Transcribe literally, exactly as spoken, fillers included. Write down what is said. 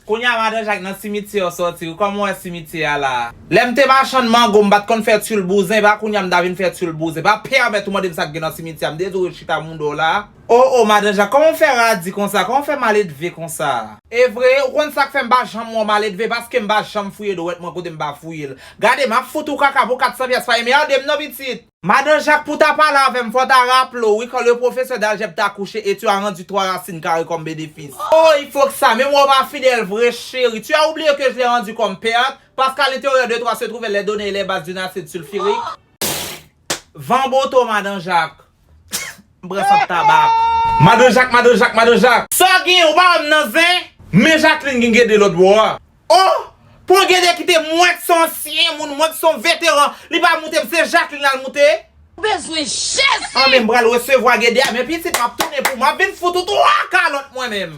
Kounye a madan Jak nan simityè w sòti wi, kòman w wè simityè a la? Lè m te machann mango, m pa t konn fè tyoul bouzen, pa kounye a m ta vin fè tyoul bouzen. Pa pèmèt ou mande m sa k gen nan simityè a, m te di w ret chita mouda w la. O o, madan Jak, kòman w fè radi konsa? Kòman w fè maledve konsa? E vre, ou konn sa k fè m pa janm wè w maledve, paske m pa janm fouye dwèt mwen kote m pa fouye l. Gade, m ap fout ou kaka pou kat san pyès, pa emède m non pitit. Madan Jak, pou ta pale avè m, fò ta raple w wi, quand le professeur d'algèbre t'a couché et tu as rendu trois racines carrées comme bénéfice. O, ipoksa, menm wè w pa fidèl vre cheri. Tu as oublié que je l'ai rendu comme perte, parce qu'à l'intérieur de toi se trouvaient les données et les bases d'une acide sulfurique. Van boto, madan Jak. M pran sant tabak. Madan Jak, madan Jak, madan Jak. Sa w gen, ou pa wè m nan zen? Men Jacqueline gen gede lòt bò a. Oh! Pran gede ki te mwen k se ansyen moun, mwen k se yon veteran. Li pa moute m, se Jacqueline l al moute. Ou bezwen Jezi! An men m pral resevwa gede a, men pitit m ap tounen pou m ap vin fout ou twa kalòt mwen menm.